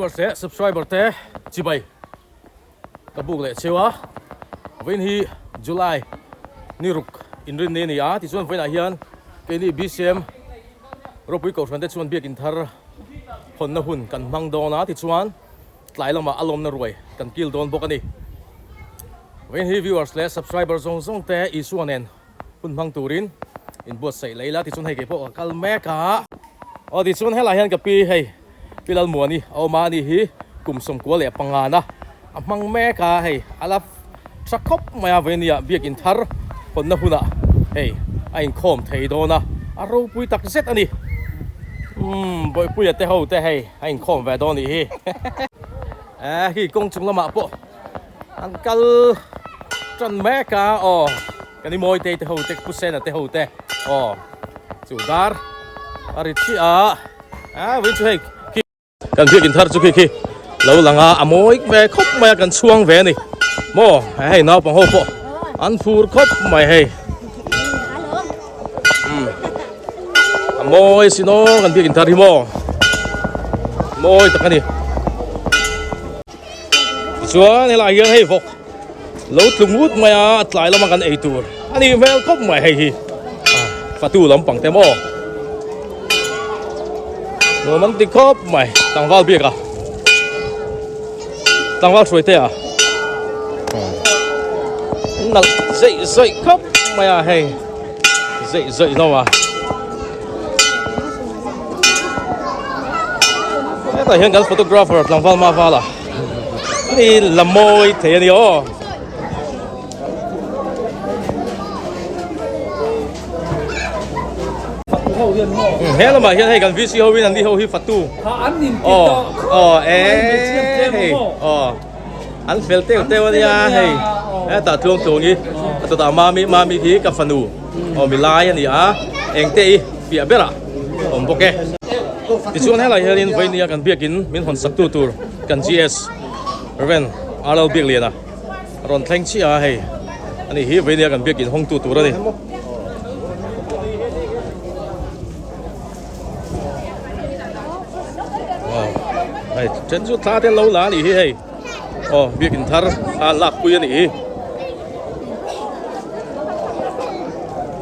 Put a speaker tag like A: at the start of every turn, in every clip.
A: Viewers leh subscriber te chibai ka buk leh cheu a, vawiin hi July ni ruk inrin ni a ni a, tichuan vawiinah hian keini BCM ropui kohhran te chuan biakin thar hawnna hun kan hmang dawn a, tichuan tlai lamah a lawmna ruai kan kil dawn bawk a ni. Vawiin hi viewers leh subscriber zawng zawng te Isua nen hun hmang turin inbuatsaih leh ila tichuan hei keipawh ka kal mek a. Aw tichuan helaiah hian ka pi hei Pi Lalmuani a awm a, ani hi kum sawmkua leh pangana a hmang mek a, hei a la tha khawp mai a, vawinia biakin thar hawnna hunah hei a inkhawm thei dawn a, a ropui tak zet a ni. Umm Bawihpuia te ho te hei a inkhawm ve dawn nih hi. Eh khi kawng chung lamah pawh an kal tan mek a, aw kan i mawi te te ho te Pu Sena te ho te aw chu dar a ri chiah a. A vawiin chu hei khi kan biakin thar chu khi khi lo lang a a mawi ve khawp mai a kan chhuang ve a ni maw hei naupang ho pawh an phur khawp mai hei umm a mawi sin aw kan biakin thar hi maw mawi tak a ni tichuan helaiah hian hei vawk lo tlu ngut mai a a tlai lama kan ei tur a nih hmel khawp mai hei hi fatu lampang te maw nuam an ti khawp mai tlangval biak a tlangval hruai te a nalh zeih zeih khawp mai a hei zeih zeih hlawm a hetah hian kan photographer tlangval mavala Ani la mawi thei a ni aw. He lamah hian hei kan VC ho in an ni ho hi fatu. Aw aw e hei aw an fel teuh teuh a nia hei hetah tluang tluang hi a chutah mami mami hi ka fanu aw milai a ni a engte i piah berah awm bawk e. Tichuan helai hianin Vainia kan biakin min hawn sak tu tur kan GS Rev. Arnold Biakliana a rawn thleng chiah a hei ani hi Vainia kan biakin hawng tu tur a ni. Wow hei then chu thla te an lo la a nih hi hei aw biakin thar a lak pui a nih hi.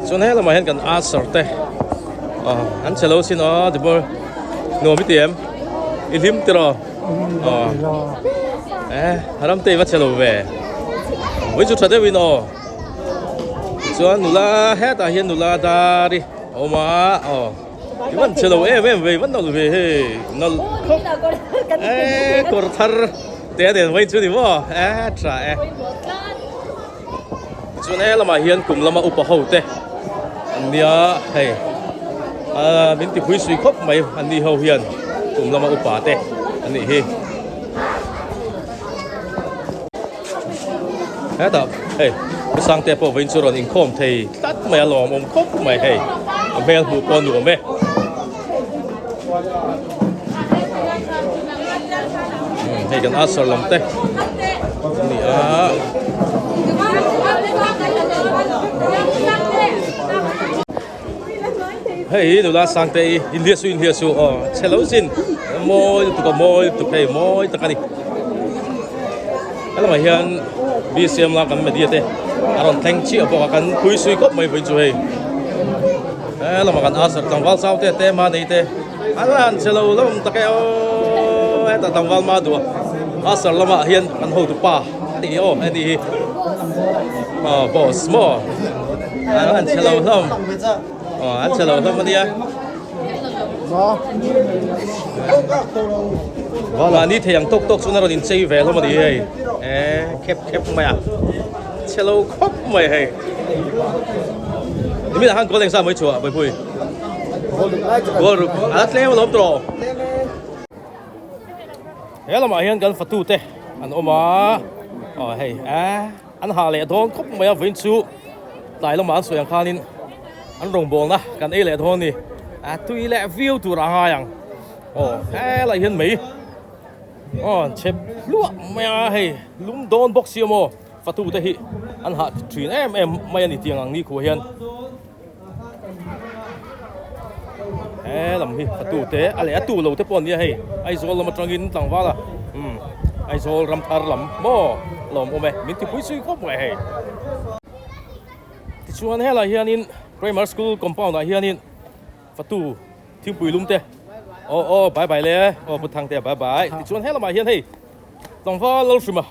A: Chuan he lamah hian kan usher te aw an che lo sin aw tibual nuam i ti em i hlim tiraw aw eh ram te i va che lo ve vawi chu tha deuh in aw chuan nula hetah hian nula dar hi a awm a aw i van che lo em em ve i van nalh ve hei nalh khawp eh kawr thar te a nen vawi chu ni maw eh tha e. Chuan he lamah hian kum lama upa ho te an nia hei ah min ti phui sui khawp mai an ni ho hian kum lama upa te an nih hi. Hetah hei Pu Sangte pawh vawiin chu rawn inkhawm thei tlat mai a lawmawm khawp mai hei a hmel hmuh pawh a nuam e. Hei kan usher lam te a ni a. Hei hi nula Sangte i inhliah su inhliah su aw chhe lo zin mawi lutuk a mawi lutuk hei mawi tak a ni. Helamah hian BCM la kan media te a rawn thleng chiah bawk a kan pui sui khawp mai vawiin chu hei. He lamah kan usher tlangval chau te te mahni te an han che lo hlawm tak e aw hetah tlangval ma duh a usher lamah hian kan hotu pa a ni aw heni hi aw boss maw an han che lo hlawm aw an che lo hlawm ania mahni thei ang tawk tawk chuan a rawn inchei ve hlawm a ni hei e khep khep mai a. Chhe lo khawp mai hei. Nimin ah khan goal engzah mai chhuah Bawipuii? Goal ruk a la tlem alawm tawh. He lamah hian kan fatu te an awm a, aw hei a an ha leh dawn khawp mai a vawiin chu tlai lamah an sawi ang khanin an rawngbawlna kan ei leh dawn a ni. A tui leh viau tur a ngai ang. Aw helaiah hian mei aw chep hluah mai a hei lum dawn bawk si a maw. Fatu te hi an hah thin em em mai a ni tiang ang ni khuah hian. He lam hi a tu te a leh a tu lo te pawh an nia hei Aizawl lam atangin tlangval a umm Aizawl ram thar lam maw lawm awm e min tipui zui khawp mai hei. Tichuan helaiah hianin primary school compound ah hianin fatu thingpui lum te aw aw bye bye le aw pu Thangtea bye bye tichuan helamah hian hei tlangval Lalhrima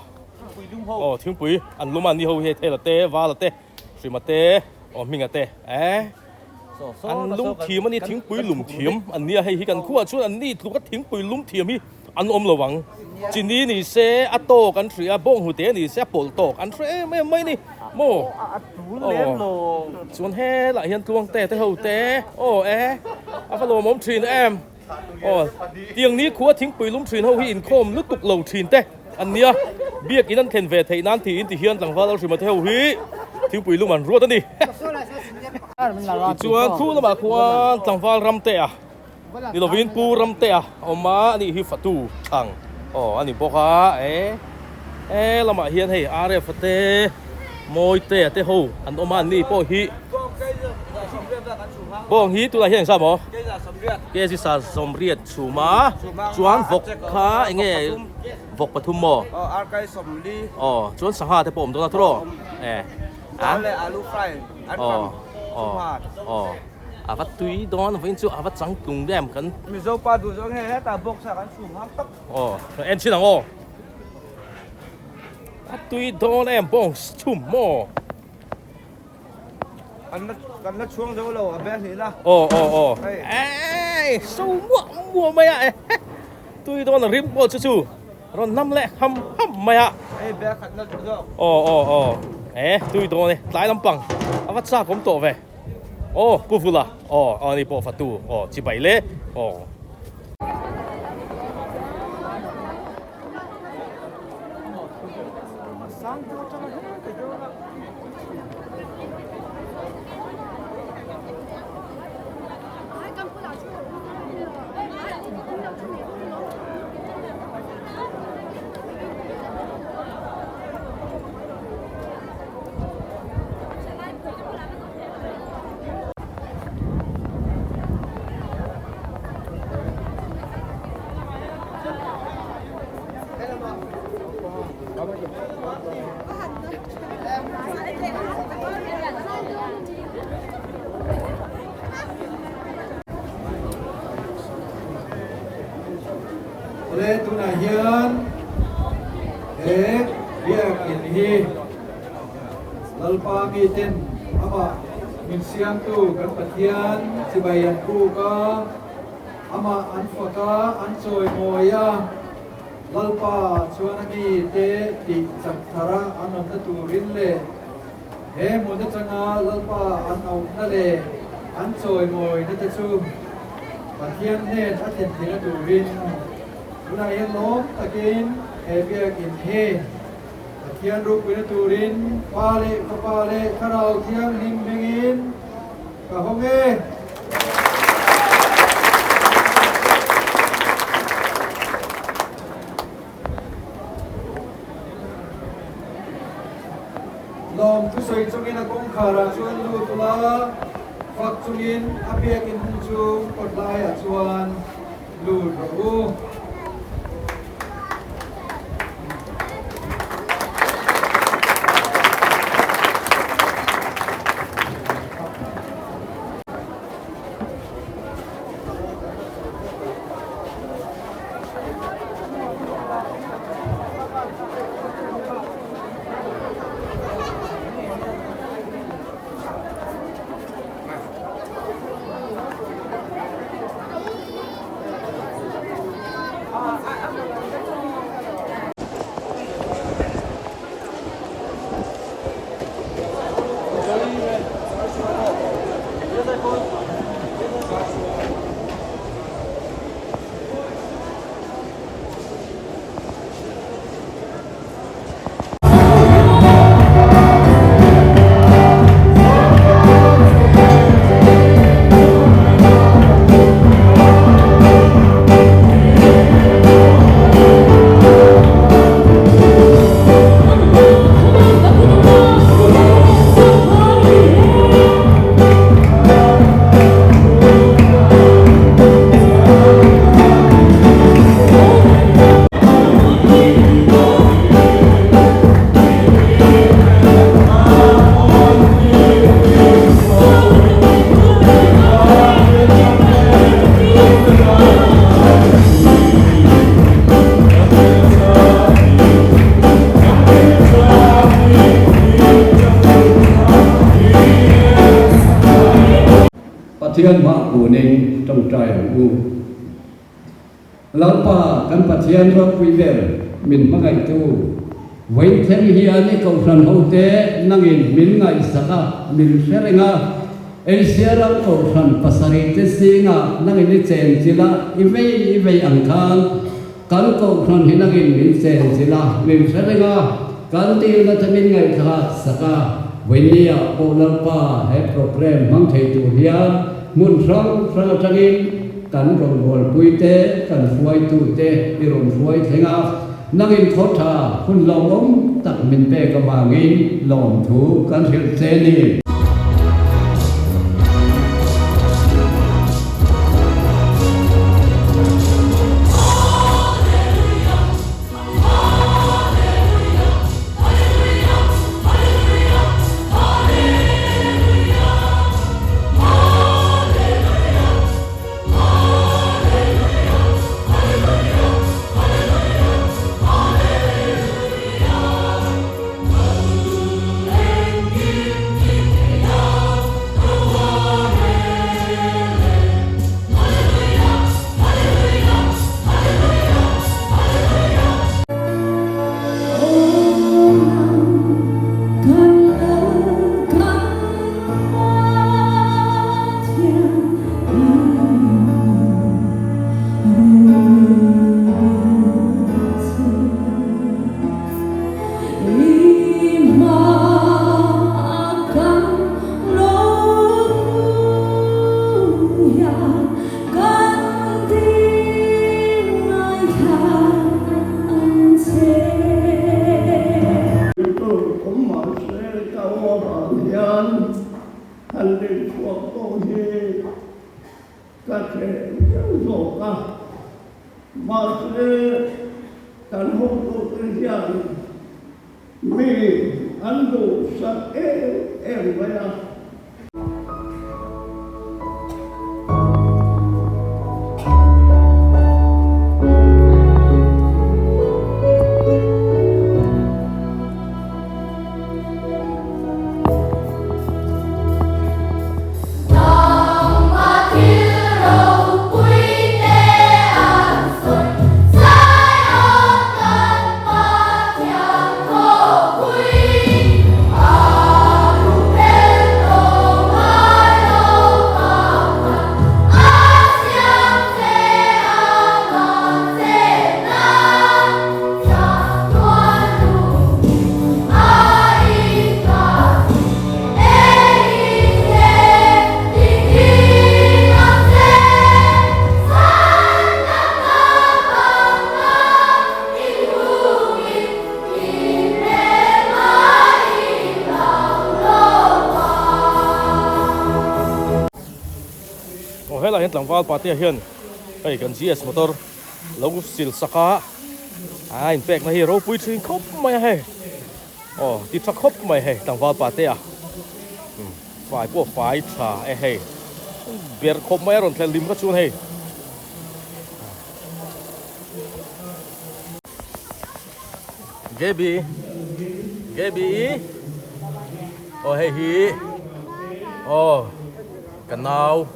A: aw thingpui an lum a an ni ho hi hei thela te vala te Hrima te aw hminga te eh an lum thiam a ni thingpui lum thiam an nia hei hi kan khuaah chuan an ni tluka thingpui lum thiam hi an awm lo ang chini ni se a tawk an hria bawnghnute ni se a pawlh tawk an hre em em mai a ni maw aw chuan helaiah hian tluangte te ho te aw eh a va lawmawm thin em. Aw, tiang ni khua thingpui lum thin ho hi inkhawm lutuk lo thin te an nia, biakin an thlen ve theih nan tiin ti hian tlangval Alhrima te ho hi thingpui lum an ruat a ni. Tichuan thu lamah khuan tlangval Ramtea ni lovin Pu Ramtea awm a, ani hi fatu thlang aw a ni bawk a, e he lamah hian hei RF a te Mawitea te ho an awm a, an ni pawh hi Bawng hi tunah hian engzah maw? Kg sa sawmriat chhum a, chuan vawk kha enge vawk pathum maw? Aw chuan sangha te pawh awm dawn a tawh e a aw aw aw a va tui dawn vawiin chu a va changtlung em kan
B: Mizopa duh zawng hei hetah box ah kan chhum hang tawp.
A: Aw en chhin ang aw a tui dawn em bawng chhum maw?
B: Kan la chhuang zo lo a bel hnih la.
A: Aw aw aw. Ei so muah muah mai a tui dawn a rim pawh chu chu rawn nam leh ham ham mai a.
B: Hei bel khat na duh zawk.
A: Aw aw aw e tui dawn e tlai lampang a va chak awm tawh ve. Aw pu Vula aw aw ani pawh fatu aw chibai le aw.
C: Awle tunah hian he biakin hi Lalpa miten amah min siamtu kan Pathian chibai an puk a, amah an fak a, an chawimawi a. Lalpa chuan a mite tih chak thara an awmna turin leh he hmun atanga Lalpa an auhna leh an chawimawina te chu Pathian hnen a thlen theihna turin tunah hian lawm takin he biakin hi Pathian ropuina turin Pa leh Fapa leh Thlarau Thianghlim hmingin ka hawng e. Lawm thusawi chungin a kawngkharah chuan lut ula, fak chungin a biakin hung chung kawtlaiah chuan lut rawh u.
D: Pathian hmah kunin tawngtai ang u. Lalpa kan Pathian ropui ber min hmangaihtu, vawiin thleng hian i kohhran hote nangin min ngaihsak a, min hre reng a, Asia ram kohhran pasarih te zingah nangin i chen chilh a, i vei i vei ang khan kan kohhran hi nangin min chen chilh a, min hre reng a, kan dilna te min ngaihthlak sak a, vawiinniah pawh Lalpa he programme hmang thei tur hian hmun hrang hrang atangin Kan rawngbawlpui te, kan hruaitu te i rawn hruai thleng a, nangin khaw tha hun lawmawm tak min pek avangin lawmthu kan hrilh che ni.
E: Han lei chhuak pawh hi ka hreh viau zawk a, mahse kan hotute hian mi an duhsak em em mai a.
A: Aw helaiah hian tlangval patea hian hei kan GS motor lo sil sak a a inpekna hi ropui thin khawp mai a hei. Aw ti tha khawp mai hei tlangval pa te a fai pawh fai tha e hei ber khawp mai a rawn thlel lim kha chuan hei Gaby Gaby aw hei hi aw ka nau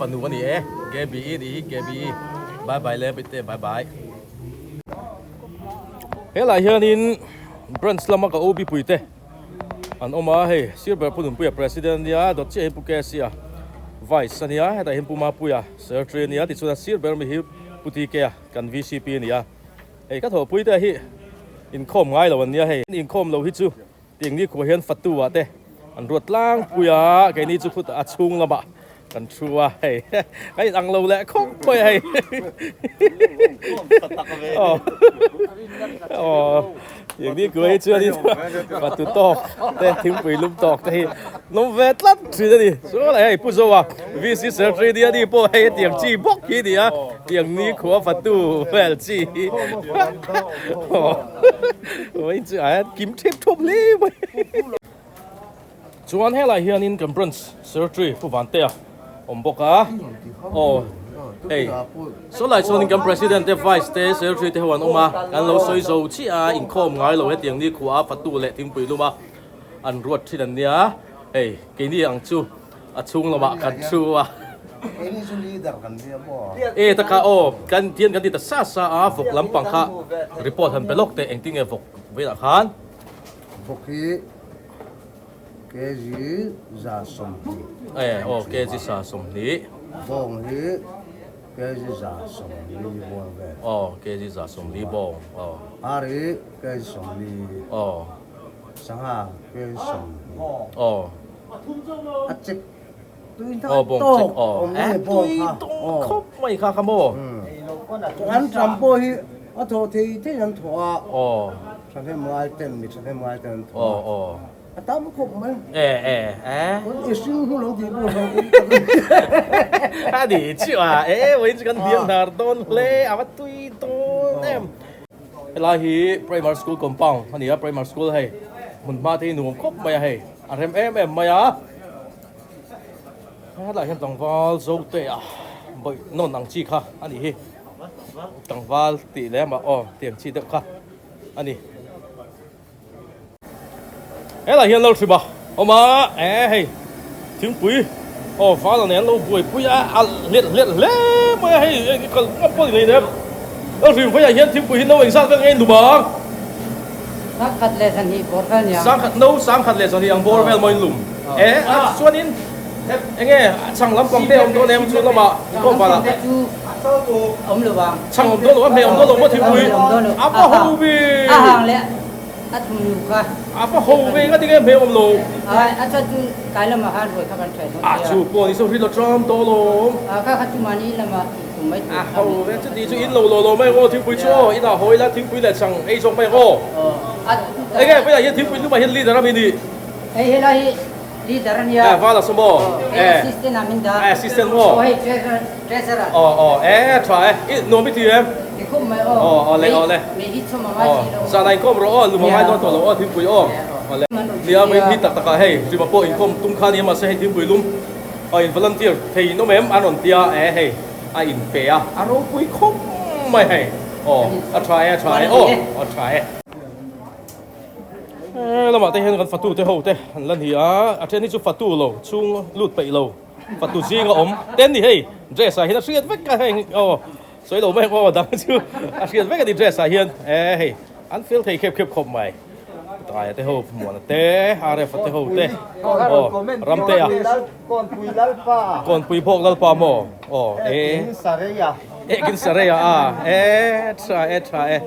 A: fanu a ni e Gaby i ni Gaby bye bye le bite bye bye. Helai hianin branch lama ka OB puite an awm a, hei sir ber Pu Nunpuia president ania, dawt chiah hi Pu KC a vice ania, hetah hian Pu Mapuia secretary ania, tichuan a sir ber mi hi Pu TK a kan VCP ania. Hei ka thawhpui te hi inkhawm ngai lo an nia hei, inkhawm lo hi chu Tiang ni khuah hian fatu ah te an ruat tlangpui a, keini chu khutah a chhung lamah kan thu a hei ka in ang lo leh khawp mai a hei aw aw tiang ni khuah hi chuanin fatu tawk te thingpui lum tawk te hi nawm ve tlat thin a ni chuan hei pu Zoa VC secretary nia ni pawh hei tiang chi bawk hi a ni a tiang ni khuah fatu vel chi hi aw. Oi chu a kim thep thawp hle mai. Chuan helai hianin kan branch secretary Pu Vantea awm bawk a. Aw hei sawlai chuanin kan president te vice te secretary te ho an awm a. Kan lo sawi zo chiah a inkhawm ngai lo hetiang ni khua a fatu leh thingpui lum a an ruat thin an nia. Hei keini ang chu a chhung lamah kan thu a.
F: Keini chu leader kan nia maw?
A: E taka aw kan tian kan ti ta sa sa a vawk lampang kha report han pe lawk teh engtin nge vawk velah khan.
F: Vawk hi kg 120.
A: E aw kg 120.
F: Bawng hi kg 140 bawr vel.
A: Aw kg 140 bawng aw.
F: Ar hi kg 40.
A: Aw.
F: Sangha kg 20.
A: Aw.
F: A chek tui hna
A: Aw bawng chek
F: tawk
A: aw.
F: awm
A: E
F: nge bawng
A: tui
F: kha
A: tawng
F: aw.
A: khawp mai kha kha maw.
F: An tam pawh hi a thawh thei thei an thawh a.
A: Aw.
F: Thahnem ngai ten mi thahnem ngai ten an thawh a.
A: Aw aw.
F: A tam khawp mai.
A: E e e.
F: Kan i hring hu lo tih pawh hlauh awm tak a ni.
A: A ni chiah a e vawiin chu kan hniam hnar dawn hle a va tui dawn em. Helai hi primary school compound a ni a, primary school hei hmun hma te hi nuam khawp mai a hei a rem em em mai a. Helai hian tlangval zo te a bawih nawn ang chi kha a nih hi tlangval tih leh mah aw tiang chi deuh kha a ni. Helai hian lo hrim a awm a e hei thingpui aw vala nen lo buaipui a a hliat hliat hle mai a hei eng kal ngam pawh ni ngei nem lo hrim veiah hian thingpui hi no engzat vel nge in lum ang
G: Sangkhat leh zahnih bawr vel nia.
A: Sangkhat no sangkhat leh zahnih ang bawr vel maw in lum e a chuanin enge chhang lampang te a awm dawn em chu lamah inkhawm vanah
G: awm lo ang.
A: Chhang awm dawn lo a hmeh awm dawn lo maw thingpui a va ho ve.
G: A hang leh a thum nu kha.
A: A va ho ve nga tinge hmeh awm lo.
G: Ai a chuan chu kai lamah khan ruai kha kan hrai dawn
A: A chu pawh ni so hri lo tram tawh lawm.
G: A kha kha chu mahni lamah tih tum mai tur
A: A ho ve chuti chu in lo lo lo mai ang aw thingpui chu aw inah haw ila thingpui leh chhang ei zawk mai ang aw. Enge veiah hian thingpui lumah hian leader a mi nih.
G: Hei helai hi Leader a nia.
A: Eh vala saw maw?
G: Eh assistant ah min dah.
A: Eh assistant maw?
G: Aw hei treasurer treasurer.
A: Aw aw eh tha eh i nuam i ti em?
G: Ti khum mai aw.
A: Aw aw le aw le.
G: Me hi chhawm a ngai si lo.
A: Zan ah inkhawm rawh aw lum a ngai dawn tawh lo aw thingpui aw. Aw le. Nia mai hi tak tak ah hei Rima pawh inkhawm tum kha nia mahse hei thingpui lum aw in volunteer thei in awm em an rawn tia eh hei a in pe a a ropui khawp mai hei aw a tha e a tha e aw aw tha e. He lamah te hian kan fatu te ho te an la ni a, a then hi chu fatu lo chhung lut peih lo fatu zing a awm te an ni hei dress ah hian a hriat vek a heng aw sawi lo mai ang aw dang chu a hriat vek a ni dress ah hian e hei an fel thei khep khep khawp mai Taia te ho Muana te Aref te ho te aw Ramtea Kawnpui bawk Lalpa maw aw e Ekin Sareia a e tha e tha e.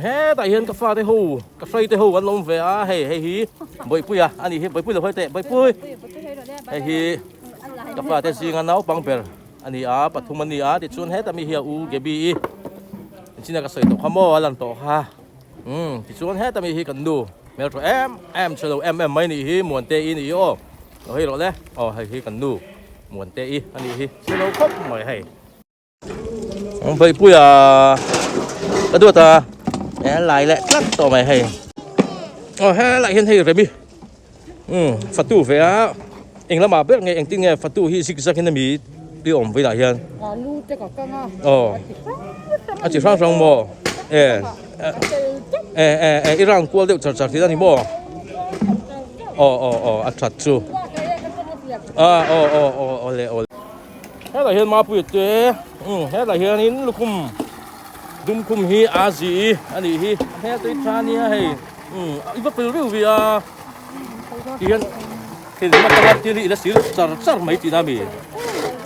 A: Hetah hian ka fate ho ka hrai te ho an lo awm ve a hei hei hi bawihpui a ani hi bawihpui lo hawi teh bawihpui hei hi ka fate zinga naupang ber ani a pathum ani a tichuan heta mi hi a u Gaby i china ka sawi tawh kha maw a lan tawh kha umm tichuan heta mi hi kan nu hmeltha em em chhelo em em mai nih hi Muante i nih hi aw lo hei rawh le aw hei hi kan nu Muante i ani hi chhelo khawp mai hei. Vawipuia ka duat a e lai leh tlat tawh mai hei aw helai hian hei remi umm fatu ve a eng lamah ber nge engtin nge fatu hi zig zag in ami tih awm velah hian aw a chi hrang hrang maw e e e e i round kual deuh char char tih a ni maw aw aw aw a that chu a aw aw aw awle awle. Hetah hian Mapuia te umm hetah hianin lukhum dum khum hi a zi a nih hi a hmel te hi tha ania hei umm i va pel riu vi a ti hian thil hma tanga thil hi i la sil char char mai tihna a mi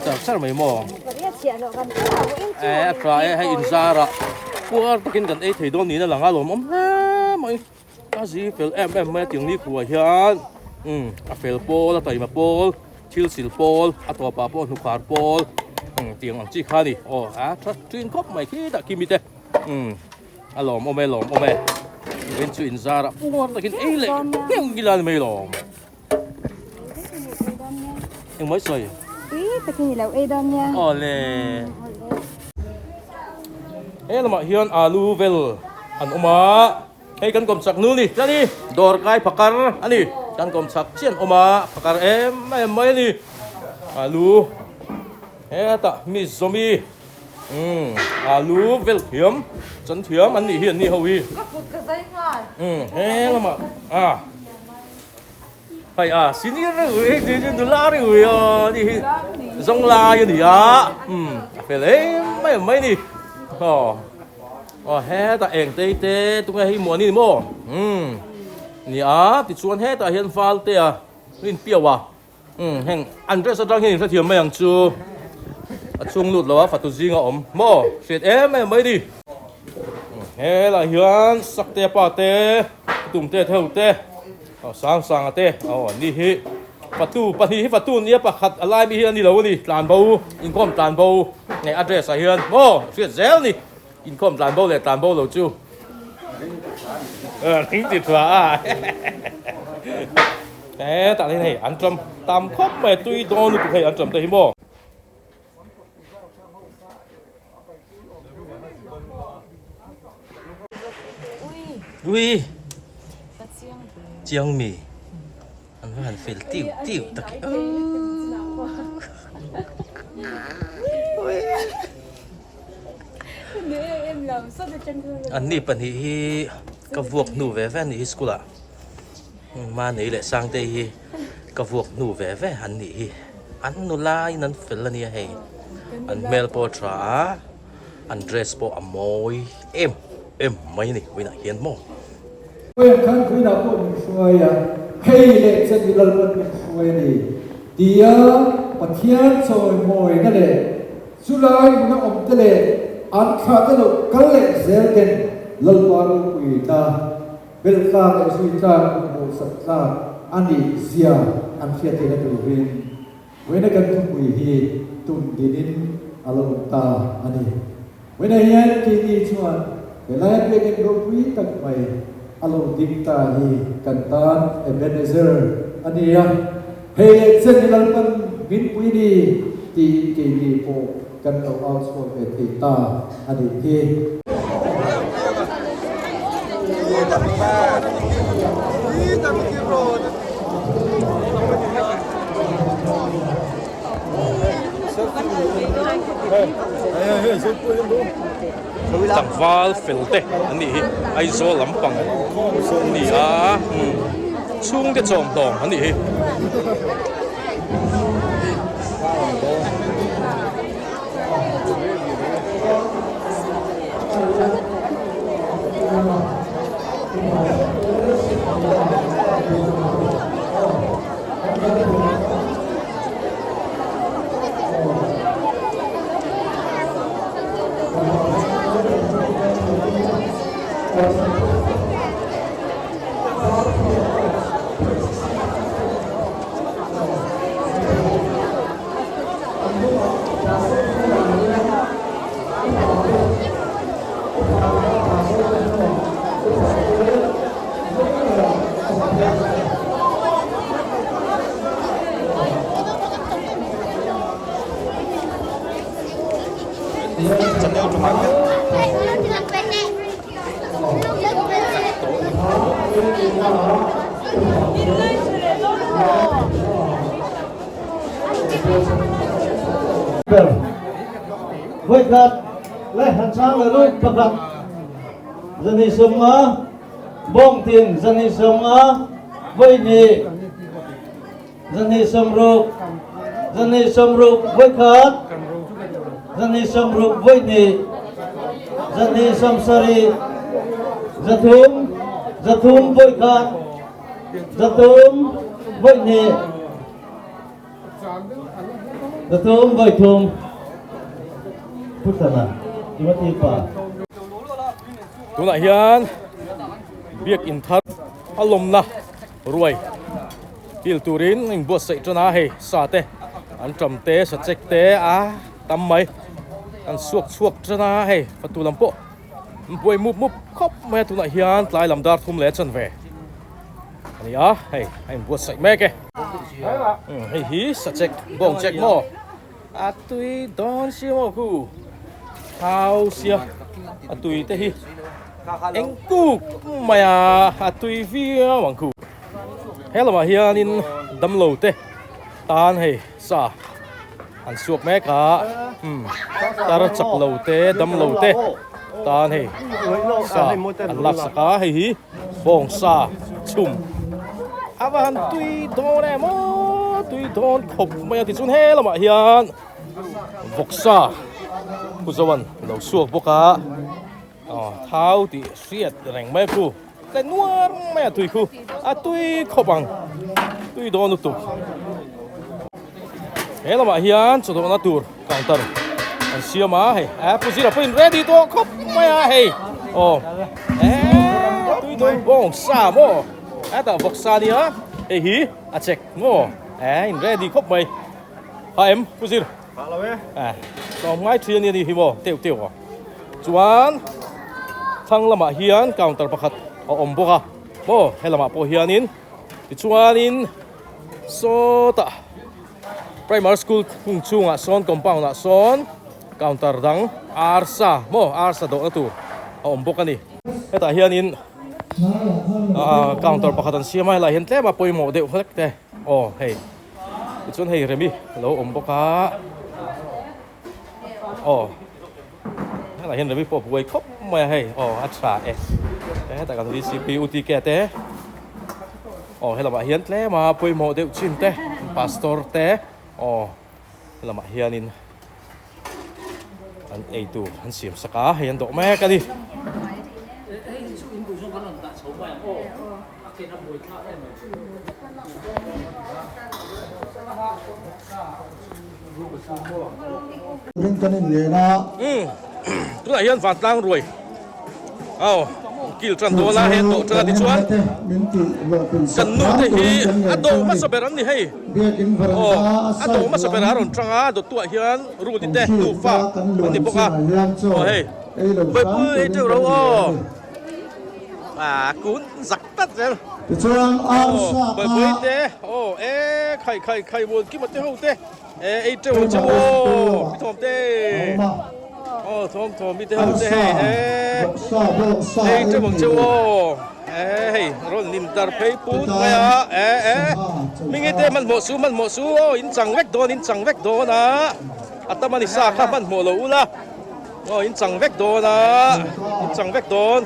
A: char char mai maw eh a tha e hei inzarah puar takin kan ei thei dawn niin a lang a lawmawm hle mai. A zi fel em em mai a tiang nikhua hian umm a fel pawl a taima pawl thil sil pawl a tawpah pawh hnukhar pawl umm tiang ang chi kha a ni aw a tha thin khawp mai khitah kimi te umm a lawmawm e lawmawm e tin chu inzarah puar takin ei leh ngheuh ngila ni mai lawm engmai sawi
H: tui takin i lo ei dawn nia
A: aw le he lamah hian alu vel an awm a. Hei kan kawm chak nu ni tlat i dawr kai phakar a ni kan kawm chak chian awm a phakar em em mai a ni alu hetah mi zawmi umm alu vel thiam chan thiam an nih hi an ni ho hi umm he lamah a hei a senior reuh hi nula reuh hi a ni hi. Zawng lai a ni a, umm a fel em em mai ni. Aw aw hetah eng tei te tunge hei muani ni maw? Umm ni a, tichuan hetah hian Valtea rinpiau a. Umm heng an dress atang hian in hrethiam mai ang chu a chhung lut lo a fatu zing a awm maw hriat em em mai ni helai hian sakte pa te tum te theu te aw sang sang a te aw an ni hi fatu pahnih hi fatu nia pakhat a lai mi hi a ni lo a ni tlan bo inkhawm tlan bo nge a dress ah hian maw hriat zel ni Inkhawm tlan bo leh tlan bo lo chu ring ti thua a hetah hian hei an ṭam tam khawp mai tui dawn lutuk hei an ṭam te hi maw. Ui chiang mi an va han fel tiu tiu tak e. Anni pahnih hi ka vuak hnu ve ve anih hi school ah Manei leh Sangtei hi ka vuak hnu ve ve an nih hi an nula in an fel ania hei an hmel pawh a tha a an dress pawh a mawi em em mai a ni vawiinah hian maw.
C: Vawiin khan vawiinah pawh min hruai a, hei leh chen i Lalpan min hruai a ni tia Pathian chawimawina leh Chulai hmuna awmte leh an thlahte lo kal leh zel ten Lalpa ropuina belh tlak leh zui tlak hmuhsak tlak a nih zia an hriat theihna turin Vawiina kan thupui hi tum dinin a lo awm ta a ni. Vawiina hian keini chuan helaia biakinn ropui tak mai a lo ding ta hi kan tan Ebenezer a ni a. Hei leh chen hi Lalpan min pui ni tiin keini pawh kan lo au chhuak ve thei ta a nih hi.
A: Tlangval fel te an nih hi Aizawl lampang an ni a chhungte chawmhlawm an nih hi.
I: Vawikhat leh han chang leh lut pakhat zani sawmnga bawngtin zani sawmnga vawihnih Zahnih sawmruk, zahnih sawmruk voikhat, zahnih sawmruk voihnih, zahnih sawmsarih, zathum, zathum voikhat, zathum voihnih, zathum voithum. Putana, Timothy pa.
A: Tunah hian biakin thar a lawmna ruai Kil turin a inbuatsaih tan a, hei sa te an tam te sa chek te a tam mai an suak chhuak tan a, hei fatu lam pawh an buai mup mup khawp mai a tunah hian tlai lam dar thum leh a chanve a ni a, hei a inbuatsaih mek e. Hei hi sa chek bawng chek maw a tui dawn sia maw khu thau sia a tui te hi eng kuk mai a a tui viau ang khu. He lamah hianin damlo te tan hei sa an suak mek a umm tar chak lo te damlo te tan hei sa an lak sak a hei hi bawng sa chhum a va han tui dawn em aw. tui dawn khawp mai a tichuan he lamah hian vawksa pu zoan lo chhuak bawk a aw thau tih hriat reng mai a khu tle nuar mai a tui khu a tui khawp ang tui dawn lutuk he lamah hian chawdawhna tur counter an siam a hei a pu zira pawhin ready tawh khawp mai a hei aw eh tui dawn bawng sa maw hetah vawksa nia hei hi a chek maw eh in ready khawp mai ha em pu zir
J: Ha lo e.
A: Eh tlawm ngai thin a ni hi maw teuh teuh a chuan thlang lamah hian counter pakhat a awm bawk a maw he lamah pawh hianin tichuanin sawtah primary school hung chhungah sawn compound ah sawn counter dang arsa maw arsa dawhna tur a awm bawk a ni hetah hianin ah counter pakhat an siam a helaiah hian tlem a pawimawh deuh hlek te aw hei. Tichuan hei Remi a lo awm bawk a, aw helaiah hian Remi pawh a buai khawp mai a hei aw a tha e, hetah kan VCP U TK te aw helamah hian tlem a pawimawh deuh chin te pastor te aw helamah hianin an eitur an siam sak a hei an dawh mek a ni. Tunah hian vantlang ruai aw kil tan dawn a he tawh tan a tichuan kan nu te hi a dawh hmasa ber an ni hei aw a dawh hmasa ber a rawn tang a dawttuah hian Rudy te nufa an ni bawk a aw hei Buaipui ei teuh ro aw. Ah kun zak tat zel.
K: Tichuan arsa
A: kha. Buaipui te aw e khai khai khai muan kima te ho te e ei teuh ang che aw pi thawm te aw thawm thawm mi te ho te hei e ei teuh ang che aw e hei rawn nin dar phei put mai a e e mingi te hmanhmawh su hmanhmawh su aw in chang vek dawn in chang vek dawn a a tam a ni sa kha hmanhmawh lo ula. Aw in chang vek dawn a, in chang vek dawn.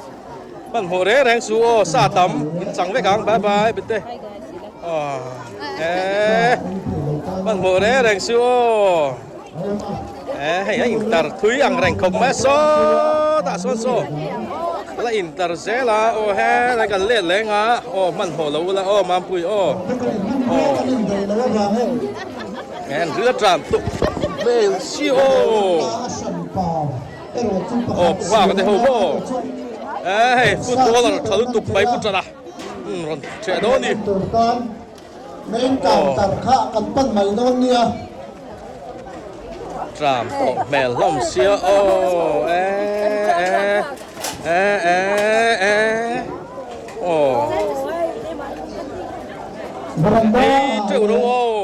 A: Hmanhmawh reng reng chu aw sa tam in chang vek ang bye bye bete. Aw eh hmanhmawh reng reng chu aw eh hei a intar thui ang reng khawp mai a sawtah sawn saw la intar zel a aw helai kan let leng a aw hmanhmawh lo ula aw mampui aw aw En ril a tlan tuk hmel si aw. Aw pu Nghaka te ho maw. Eh hei footballer tha lutuk mai pu Tana rawn ṭheh dawn ni.
K: Main counter kha kan pan mai dawn nia.
A: Tram tawh hmel hlawm sia aw eh eh eh eh eh aw. Ei teuh ro aw.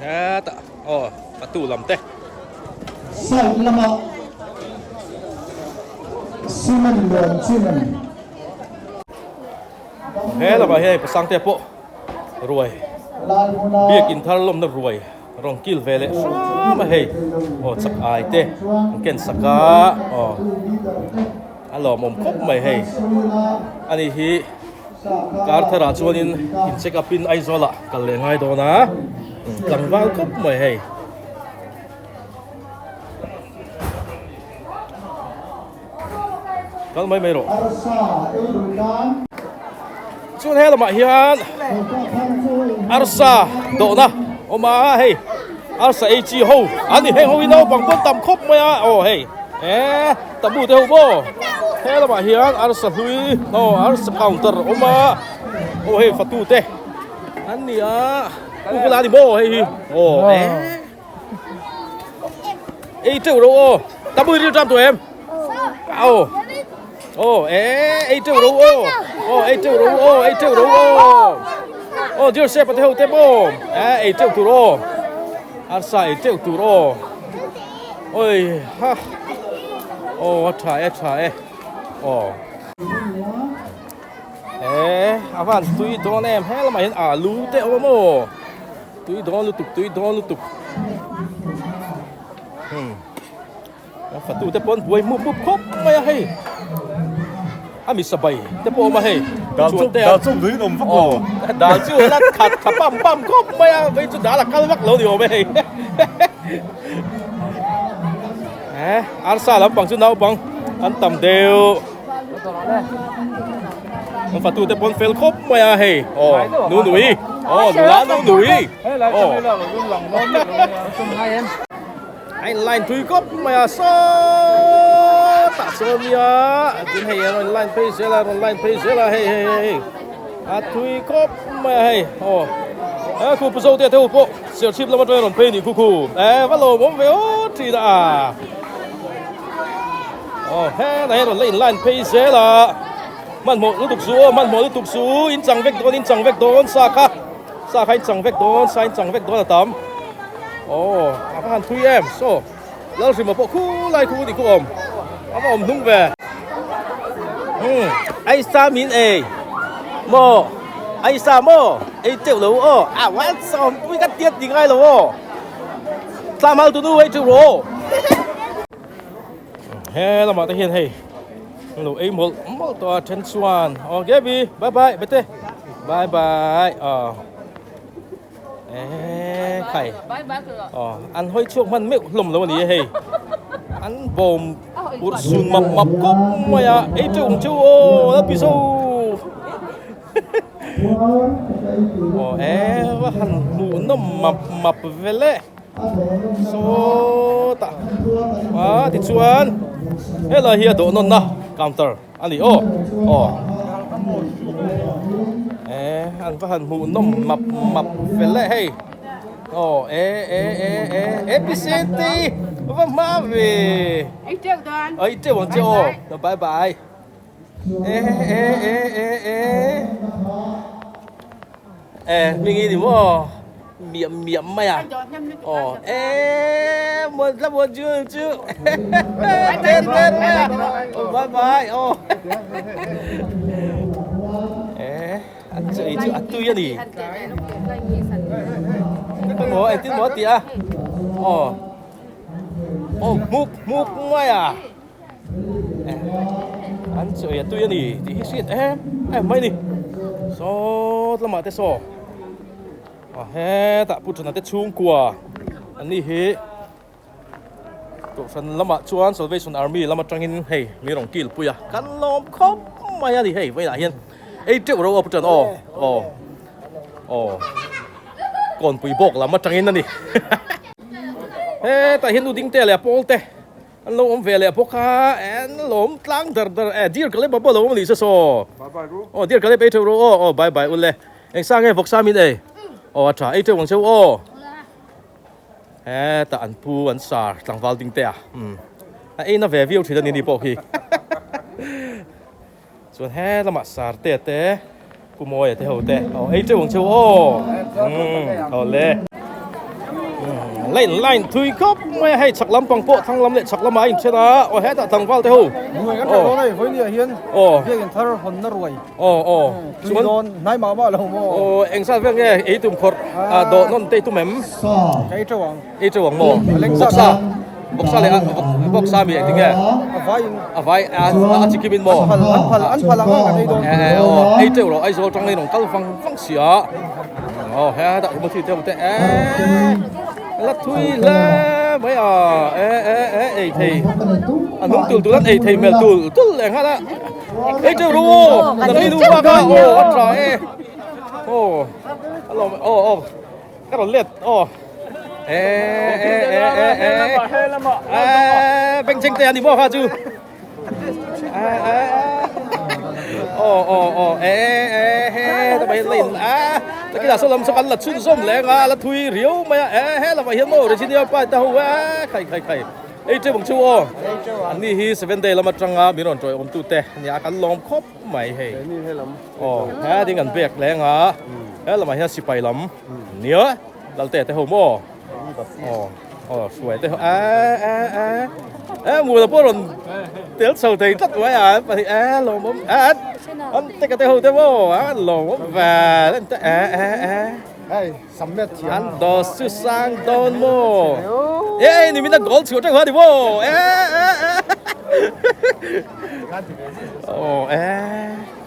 A: Hetah aw a tu lam te.
K: Side lama cement lian cement.
A: He lamah hian pasang te pawh ruai biakin thar lawmna ruai rawn kil ve leh hram a hei aw chak ai te an ken sak a aw. A lawmawm khawp mai hei. Ani hi kar tharah chuanin in check up in Aizawl ah kal leh ngai dawn a, tlangval khawp mai hei. Kal mai mai rawh. Chuan he lamah hian arsa dawhna awm a hei arsa ei chi ho an ni heng ho hi naupang pawn tam khawp mai a aw hei eh tabu te ho maw he lamah hian arsa hlui aw arsa counter awm a aw hei fatu te an ni a pu bula ni maw hei hi aw eh ei teuh ro aw tabu i ril ṭam tawh em aw aw eh ei teuh ro aw aw ei teuh ro aw ei teuh ro aw aw dear se pate ho te maw eh ei teuh tur aw arsa ei teuh tur aw oi ha aw a tha e tha e aw eh a van tui dawn em he lamah hian alu te a awm aw Tui dawn lutuk, tui dawn lutuk. A fatu te pawh an buai mup mup khawp mai a hei. A mi sabai te pawh a awm a hei. Dal chu dal chu lui awm vak lo. Dal chu la khat tha pam pam khawp mai a, vei chu dal a kal vak lo ni awm e hei. Eh, arsa lampang chu naupang an tam deuh. An fatu te pawn fel khawp mai a hei. Aw, nu nui. Aw, nula nu nui. Aw. A in line thui khawp mai a sawtah chuan nia tin hei a rawn line phei zel a rawn line phei zel a hei hei hei hei a thui khawp mai a hei aw a khu pu zote te ho pawh serchhip lam atanga rawn phei nih khu khu e va lawmawm ve aw thin a aw helai a rawn la in line phei zel a hmanhmawh lutuk suh aw hmanhmawh lutuk suh in chang vek dawn in chang vek dawn sa kha. Sa kha in chang vek dawn, sa in chang vek dawn a tam. Aw, a va han thui em. Saw, Lalhrima pawh khulai khu ni khu awm. A va awm hnung ve. Hmm, ai sa min ei. Maw, ai sa maw, ei teuh lo aw. A wa sawm pui ka tiat ti ngai lo aw. Tlamal tu nu ei teuh rawh aw. He lamah te hian hei lo ei mawlh mawlh tawh a then chuan aw Gaby bye bye bete bye bye aw eh khai aw an hawi chhuak hman meuh hlawm lo a ni e hei an bawm urh sun map map khawp mai a ei teuh ang cheu aw la pi zo aw eh va han hmuh nawm map map vel e. Sawtah a tichuan helai hi a dawh nawnna counter a ni aw aw eh an va han hmuh nawm map map fel e hei aw e e e e e Vicente va hma ve
H: Ei teuh dawn.
A: Ei teuh ang che aw bye bye e e e e e Eh hming i ni maw miam miam mai a aw eh muan tla muan chu chu ter ter mai a aw bye bye aw eh an chu ei chu a tui a ni maw engtin maw a ti a aw aw hmuk hmuk mai a. An chu ei a tui a ni tih hi hriat em em mai a ni sawt lamah te saw a hetah pu thana te chhungkua an ni hi kohhran lamah chuan salvation army lam atangin hei mi rawn kil pui a kan lawm khawp mai a ni hei vawiinah hian ei teuh ro a pu thana aw aw aw kawnpui bawk lam atangin a ni hetah hian nu ding te leh a pawl te. An lo awm ve leh bawk a, an lo awm tlang dar dar e, dear Caleb pawh a lo awm a nih se saw. Aw dear Caleb ei theuh rawh aw, aw bye bye ule. Eng sa nge vawksa min ei? Aw a tha, ei theuh ang cheu aw. Hetah an pu an sar tlangval ding te a, umm a ei na ve viau thin a ni ni pawh khi. Chuan he lamah sar te te Pu Mawia te ho te aw ei teuh ang cheu aw umm aw le line line thui khawp mai a hei chhak lampang pawh thlang lam leh chhak lamah a inthen a aw hetah tlangval te ho
B: Ruai kan tha dawn a vawi nia hian
A: aw
B: biakin thar hawnna ruai
A: aw aw
B: tui dawn hnai mah mah lo maw
A: aw eng zat vel nge ei tum khawrh a dawh nawn te i tum em
B: ka ei teuh ang
A: ei teuh ang maw vawksa Boxa leh a boxa mi engtin nge?
B: A vai in.
A: A vai a a chi kim in maw?
B: An phal an phal an phal ang a kan ei dawn.
A: Eh eh aw ei teuh rawh Aizawl tang lei rawn kal vang vang si a. Aw he dah Timothy te te eh la thui hle mai a eh eh eh ei thei a nung tul tul an ei thei hmel tul tul leh nghal a. Ei teuh rawh aw kan ei duh bak a aw a tha e aw a lawm aw aw. Ka rawn let aw. Eh eh eh eh eh. Eh beng cheng te ani maw kha chu. Eh eh eh. Aw aw aw eh eh he ta mai lein a. Ta kila so lam so kan la chhun zawm leng a la thui riau mai a eh he lamah hian maw Regina pa ta ho eh khai khai khai. Ei teuh ang chu aw. Anni hi seven day lam atanga min rawn tawiawm tu te ania kan lawm khawp mai hei. Aw he ding an bek leng a he lamah hian sipai lam nia lalte te ho maw aw aw hruai te ho e e e e mula pawh rawn tel chho thei tlat mai a pahnih e lawmawm e an te ka te ho te maw a lawmawm ve an te e e e an daw chu sang dawn maw e ni min a goal chhuah teuh a ni maw e e e aw e.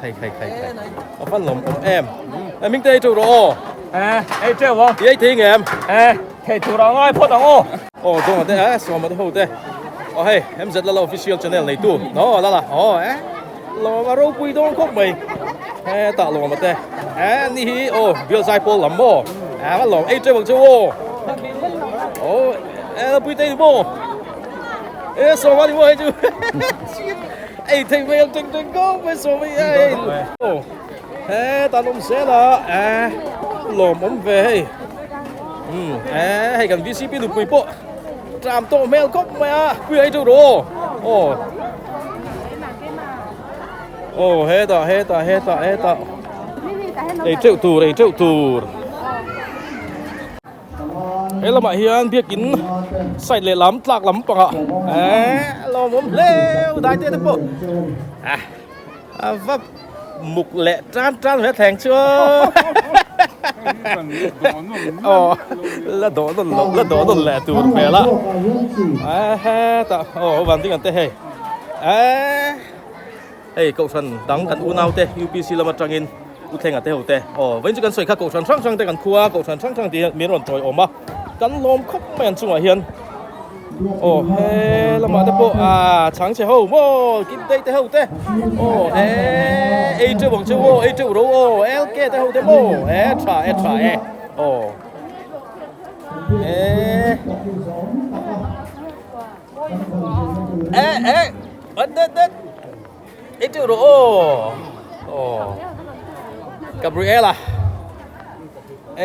A: Khai khai khai khai. A van lawm awm em. E ming te ei teuh rawh aw.
J: E ei teuh ang.
A: I ei thei ngem?
J: E thei tur a ngai phawt ang aw.
A: Aw dawnga te e sawma te ho te. Aw hei MZ Lala official channel neitu. Aw Lala aw e lawm a ropui dawn khawp mai. Hetah lawma te e ni hi aw bial zai pawl lam maw. E va lawm ei teuh ang che aw. Aw e la pui te ni maw. E sawma ni maw hei chu. Ei thei mai ang teng teng khawp mai sawma hi e. Aw hetah an awm zel a e lawmawm ve hei. Umm e hei kan VCP nupui pawh tram tawh hmel khawp mai a pui ei teuh rawh aw aw aw hetah hetah hetah hetah ei teuh tur ei teuh tur he lamah hian biakin side leh lam tlak lam pangah eh lawmawm hle dai te te pawh ah A va muk leh tan tan ve thleng chu aw la dawh nawn loh la dawh nawn leh tur hmel a hetah aw van ding ang te hei eh hei kohhran dang kan unau te UPC lam atangin u thlenga te ho te aw vawiin chu kan sawi kha kohhran hrang hrang te kan khua kohhran hrang hrang tih min rawn tawi awm a kan lawm khawp mai an chungah hian. Aw he lamah te pawh ah chhang chhe ho maw kim dei te ho te aw he ei teuh ang cheu aw ei teuh ro aw LK te ho te maw he tha e tha e aw e e e at det det ei teuh ro aw aw Gabriela e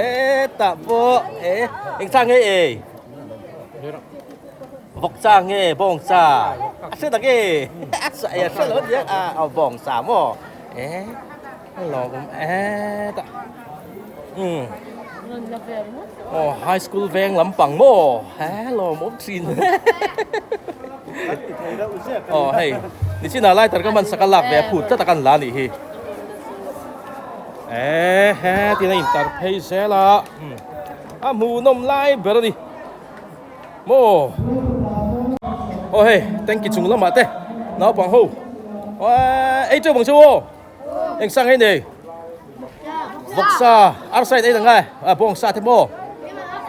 A: tah pawh e eng chang nge ei. Vawk cha nge bawng cha a hre tak e a sa e a hre lo aniang a aw bawng cha maw e a lawm e ta um aw high school veng lampang maw he lawm awm thin aw hei nichinah lighter ka hman sak a lak ve a phut tlat a kan la anih hi e he tiin a intar phei zel a. A hmuhnawm lai ber a ni maw aw hei tanki chung lamah te naupang ho ei teuh bang chu aw eng sang hei nei vawksa arsa in ei dang ngai a bawngsa te maw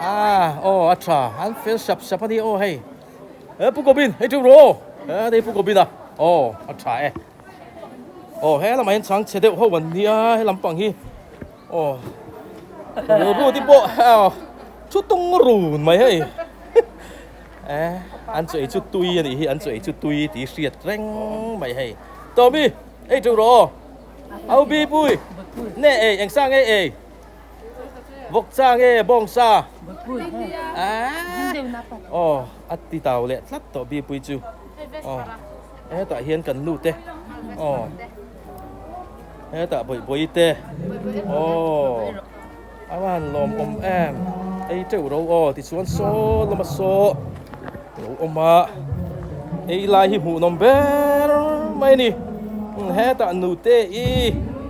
A: a aw a tha an fel sap sap a ni aw hei e pu Gobin hei teuh rawh aw e pu Gobin a aw a tha e aw he lamah hian chhang chhe deuh ho an nia he lampang hi. Aw rilru te pawh thu tung run mai hei eh an chu ei chu tui a nih hi an chu ei chu tui tih hriat reng mai hei Tommy ei teuh rawh aw au bi pui nge ei eng sa nge ei vawk cha nge bawng sa aw a ti tau leh tlat tawh bi pui chu aw hetah hian kan nu te aw. Hetah bawih bawih te aw a van lawm awm em ei teuh ro aw tichuan saw lama saw lo awm a ei lai hi hmuh nawm ber mai a ni hetah nute i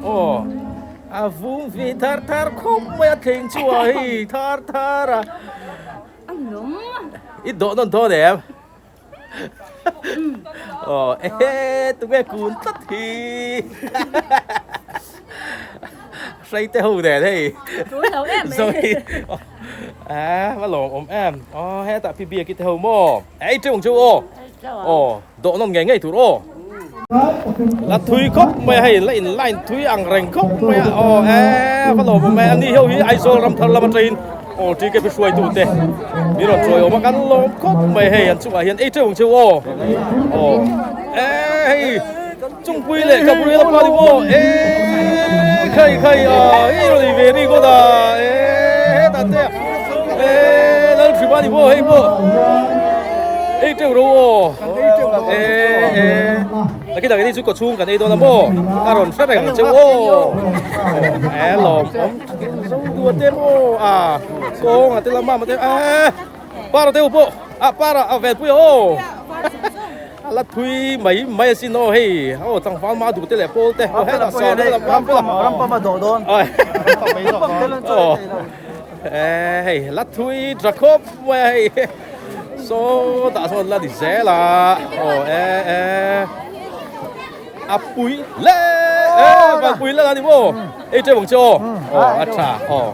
A: aw a vung ve thar thar khawp mai a thleng chu a hei thar thar a i dawh nawn dawn em. Aw ehe tunge kun tlat hi hrei te ho nen hei zawi a va lawm awm em aw hetah pi biaki te ho maw ei teuh ang chu aw aw dawh nawm ngei ngei tur aw la thui khawp mai a hei la in line thui ang reng khawp mai a aw e va lawm awm e ani ho hi Aizawl ram thar lam atangin aw TKP hruaitu te min rawn chawi awm a kan lawm khawp mai hei an chungah hian ei teuh ang cheu aw aw e hei chungpui leh Gabriel a pa ni maw e khai khai a hei rawn ei ve ri ngawt a e hetah te e Lalhriba ni maw hei pawh ei teuh ro aw. E e Aki tak ini chu kawchhung kan ei dawn a maw a rawn hre reng ang che aw e lawm awm zo dua te maw a kawng a te lam a te e para te pawh a para a vel pui aw a la thui mai mai asin aw hei aw tlangval ma duh te leh pawl te aw hetah sa te lam ram pam
B: ram pam a dawh dawn
A: aw e hei la thui tha khawp mai a hei. Saw tah sawn la ni zel a aw e e A pui le e van pui le ani maw ei teuh ang che aw aw a tha aw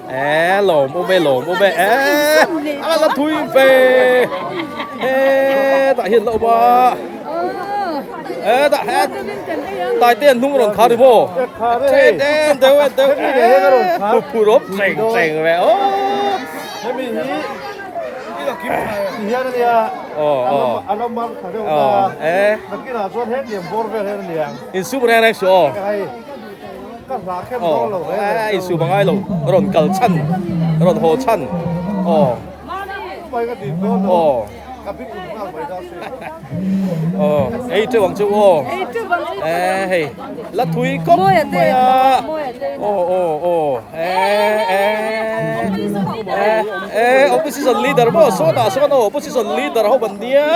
A: e lawm awm e lawm awm e e a la thui ve e tah hian la awm a e tah he tai te an hnung rawn khar ri maw then en deuh en deuh e phur awm cheng cheng ve aw
B: hemi hi
A: Insum reng reng suh aw. Aw insum a ngai lo rawn kal chhan rawn haw chhan aw aw aw ei teuh ang chu aw e hei la thui khawp mai a aw aw aw e e e opposition leader maw sawtah sawn aw opposition leader ho an nia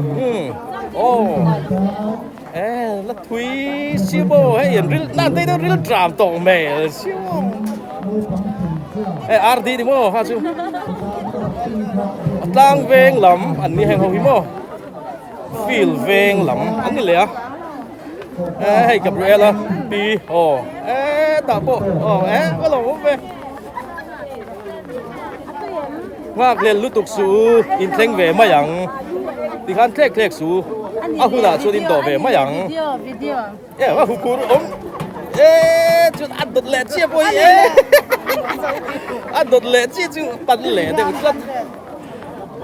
A: umm aw e la thui siu maw hei an ril nan te deuh ril tram tawh hmel siu e RD ni maw ha chu a tlang veng lam an ni heng ho hi maw. Field veng lam an ni leh a e hei Gabriela pi aw e tah pawh aw e va lo awm ve nghak lel lutuk su inthleng ve mai ang tikhan thlek thlek su a hunah chuan in dawh ve mai ang e va huphur awm e chuan a dawt leh chiah pawh hi e a dawt leh chiah chu pan leh deuh tlat.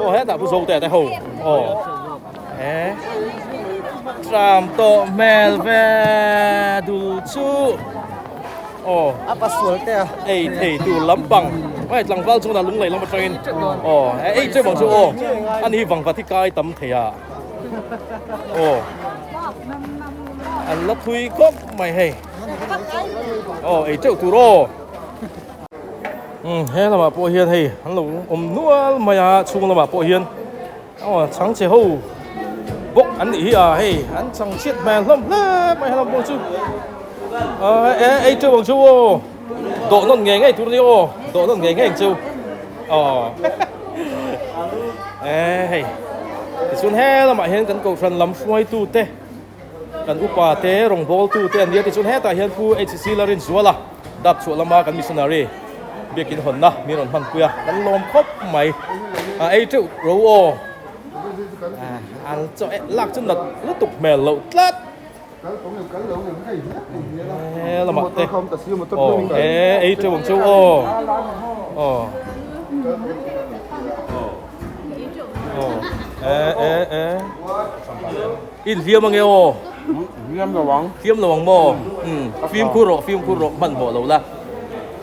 A: Aw hetah pu Zote te ho aw e tram tawh hmel ve dul chu aw
B: a pasual te a
A: ei thei tur lampang hei tlangval chuan a lunglei lam atangin aw ei teuh ang chu aw ani hi vangvat hi kai tam thei a aw an la thui khawp mai hei aw ei teuh tur aw. Umm he lamah pawh hian hei an lo awm nual mai a chhung lamah pawh hian aw chhang chhe ho bawk an nih hi a hei an chhang chhiat hmel hlawm hle mai helam pawh chu aaa e ei teuh ang chu aw dawh nawn ngei ngei tur a ni aw dawh nawn ngei ngei ang chu aw e hei tichuan he lamah hian kan kohhran lam hruaitu te Kan upa te rawngbâwl tu te an nia tichuan hetah hian Pu HCC Larinzuala dap chhuah lama kan missionary biakin hawnna min rawn hmanpui a, kan lawm khawp mai. A ei teuh ro aw. An chaw eh lak chu nat lutuk hmel loh tlat. He lamah te aw he ei teuh ang chu aw. Aw. Aw e e e. In hliam ange aw.
L: Hliam lo ang.
A: Hliam lo ang maw? Umm fimkhur rawh fimkhur rawh hmanhmawh lo la.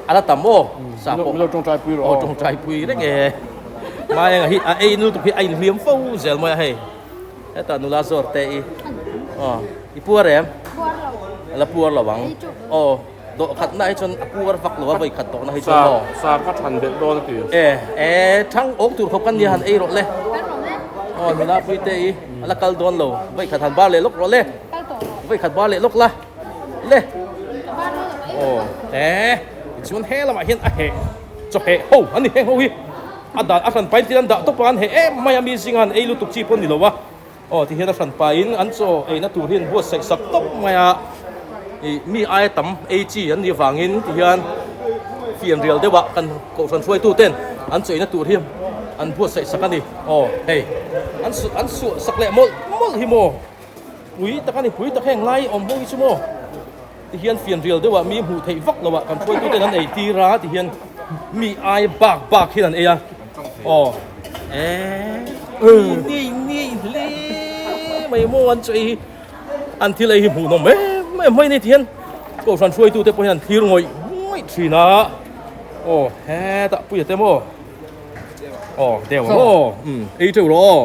A: A la tam aw. Sa pawh.
L: Milo tawngtai pui rawh
A: aw. Tawngtai pui reng e. Mai eng hi a ei lutuk hi a inhliam fo zel mai a hei. Hetah nula zawr te i. Aw i puar em?
H: Puar lo.
A: A la puar lo ang. Aw dawh khat na hi chuan a puar vak lo a vawi khat tawh na hi chuan maw.
L: Sa ka than belh dawn a ti.
A: E e thang awk tur khawp kan nia han ei rawh le. Aw nula pui te i. A la kal dawn lo, vawi khat han bar leh lawk rawh le. Vawi khat bar leh lawk la. Le. Aw, e, tichuan he lamah hian a heh, chaw heh ho an ni heng ho hi. A dan a hran pain tin an dah tawp a, an heh em mai a, mi zinga an ei lutuk chi pawh a ni lo a. Aw, tihian a hran pain an chaw eina tur hi an buatsaih sak tawp mai a. Ih, mi aia tam ei chi an nih avangin tihian fian rial deuhah kan kohhran hruaitu ten an chaw eina tur hi an buatsaih sak a ni. Aw hei an su an suah sak leh mawlh mawlh hi maw pui tak a ni pui tak heng lai awm ho hi chu maw tihian fian rial deuhah mi hmuh theih vak loh ah kan hruaitu ten an ei tir a tihian mi ai bak bak hian an ei a aw eee ni ni hle mai maw an chaw ei hi an thil ei hi hmuhnawm em em mai a ni tihian kohhran hruaitu te pawh hian an thlir ngawih ngawih thin a aw hetah puia te maw. Aw deuh ang aw um ei teuh rawh aw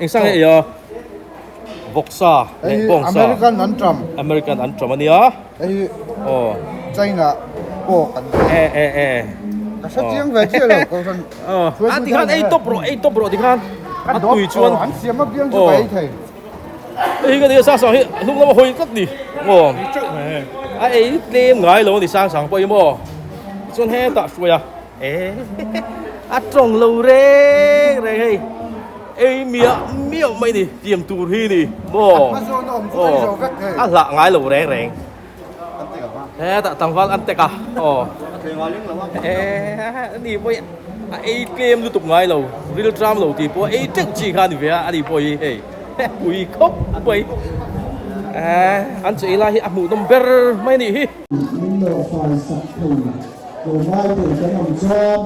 A: eng sang ei a vawksa leh bawngsa
K: American an tram
A: American an tram ania
K: hei
A: aw
K: China pawh kan
A: e e e
K: ka hre chiang ve chiah lo kohhran
A: aw a tikhan ei tawp rawh ei tawp rawh tikhan a tui chuan
K: an siam apiang chu ka ei thei
A: hei hi ka nia sang sang hi hnung lama hawi tlat ni aw a ei tlem ngai lo ani sang sang pawh hi maw chuan hetah hruai a. E a tawng lo reng reng hei. Ei miah miah mai ni tiam tur hi ni maw aw a hlah ngai lo reng reng hetah tlangval an tek a aw ani pawh hi a ei tlem lutuk ngai lo ril tram lo tih pawh ei teuh chi kha a ni ve a ani pawh hi hei pui khawp mai an chaw ei lai hi a hmuhnawm ber mai a nih hi.
M: Min lo fai sak thei lo ngai thei kan awm chuan.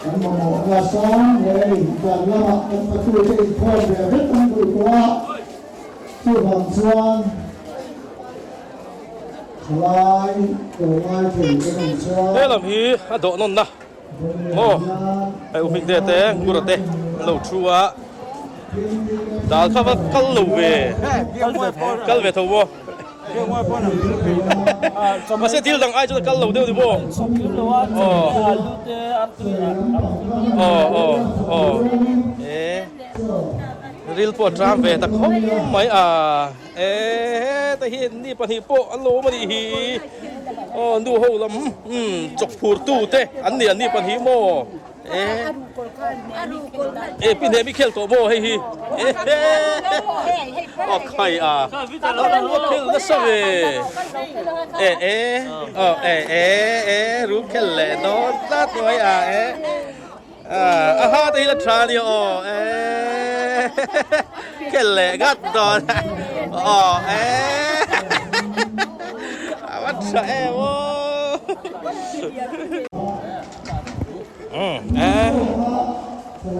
M: Kan mamawh hla sang hle a ni. Dan lamah kan patute inkhawm ve vek an duh tawh a, chuvang chuan thalai tlawmngai thei kan awm chuan.
A: He lam hi a dawh nawnna maw hei u Hmingte te Ngura te an lo thu a, dal kha va kal lo ve, kal ve tho maw. Mahse thil dang ai chuan a kal lo deuh ni maw? Aw aw aw e ril pawh a tang ve ta khawp mai a e heta hi ni pahnih pawh an lo awm a nih hi aw nu ho lam chawk phur tu te an ni an ni pahnih maw? E pi hne mi khel tawh maw hei hi aw khai a khel nasa ve e e aw e e e ru khel leh dawn tlat mai a e a ha te hi la tha ania aw e khel leh ngat dawn aw e a va tha em aw.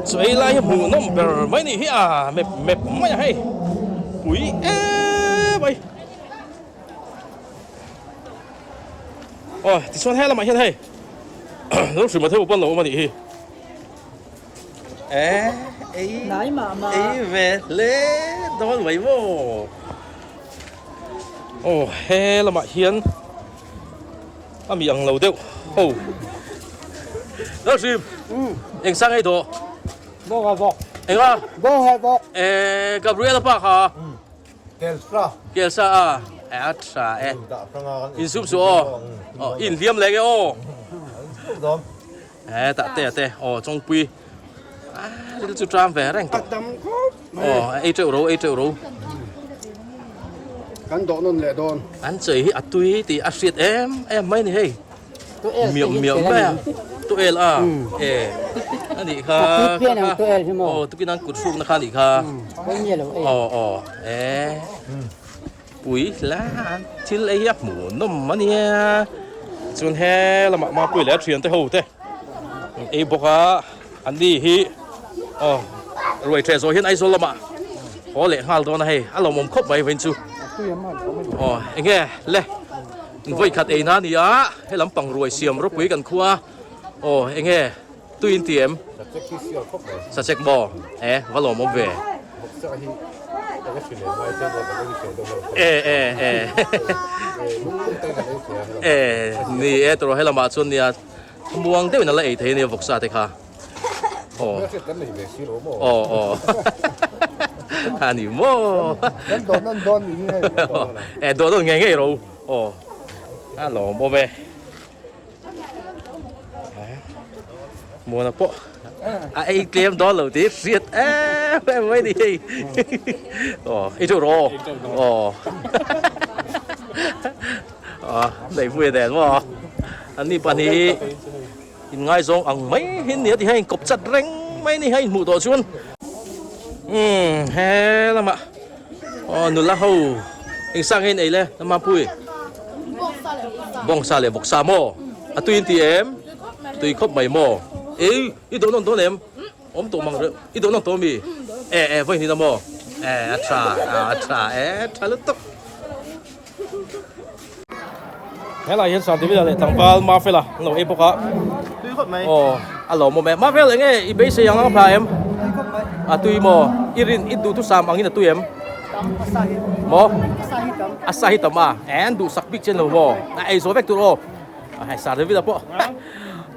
A: Chu ei lai hi hmuh nawm ber mai nih hi a mep mep mai a hei pui em mai aw tichuan he lamah hian hei lo hrim a theuh pawn lo awm a nih hi e ei ei ve hle dawn mai maw aw he lamah hian. A mi ang lo deuh ho. Lalhrim, eng sang ei tawh?
B: Bawng ha bawk.
A: Eng a?
B: Bawng ha bawk.
A: Eh, Gabriel pa kha.
B: Kelsa.
A: Kelsa a. Eh, a tha e. In sup su aw. Oh, in hliam leh nge aw. Eh, ta te te. Oh, chongpui. Ah, ril chu tram ve reng tawh.
K: Tam khawp
A: mai. Oh, ei teuh ro, ei teuh ro.
K: Kan dawh nawn leh dawn.
A: An chei hi a tui tih a hriat em em mai ni hei. Miah miah mai a. Tu el a. E. A nih kha. Oh, tukin an kut hrukna kha a nih kha. Oh, oh. E. Pui hla thil ei hi a hmuh nawm a nia. Chuan he lamah Mapui leh a thiante ho te ei bawk a. An ni hi aw ruai ṭheh zawh hian Aizawl lamah haw leh nghal dawn a hei a lawmawm khawp mai vawiin chu. Aw enge le vawi khat ei na a ni a he lampang ruai siam ropui kan khua aw enge tui in ti em? Sachek maw? E va lawmawm ve. E e e e ni e tawh he lamah chuan nia. Muang deuhin a la ei thei a nia vawksa te kha. Aw. Aw aw. A ni maw.
K: Kan dawn nawn dawn ni hi hei.
A: E dawn nawn ngei ngei ro. Aw. A lawm awm e. Muana pawh a ei tlem dawn lo tih hriat em em mai ni hei. Aw ei teuh rawh aw. Aw. Neihpuia nen maw. An ni pahnih hi inngaizawng ang mai hi an ni a ti hian inkawp chat reng mai ni a inhmuh tawh chuan umm he lamah aw nula ho engsa nge in ei le Mampuii bawngsa leh vawksa maw a tui in ti em tui khawp mai maw ei i dawh nawn dawn em awm tawh mang reuh i dawh nawn tawh ami e e vawi hnih na maw e a tha a tha e tha lutuk. Helai hian Santivila leh tlangval Mafela an lo ei bawk a.
B: Tui khawp mai.
A: Aw, a lawmawm e. Mafel enge i beisei ang ang phla em?
B: Tui khawp mai.
A: A tui maw? I rin i duhthusam angin a tui em?
B: Tam, a sa hi.
A: Maw?
B: A sa hi tam.
A: A sa hi tam a. E an duhsak bik chen lo maw? A ei zawh vek tur aw. Hei Santivila pawh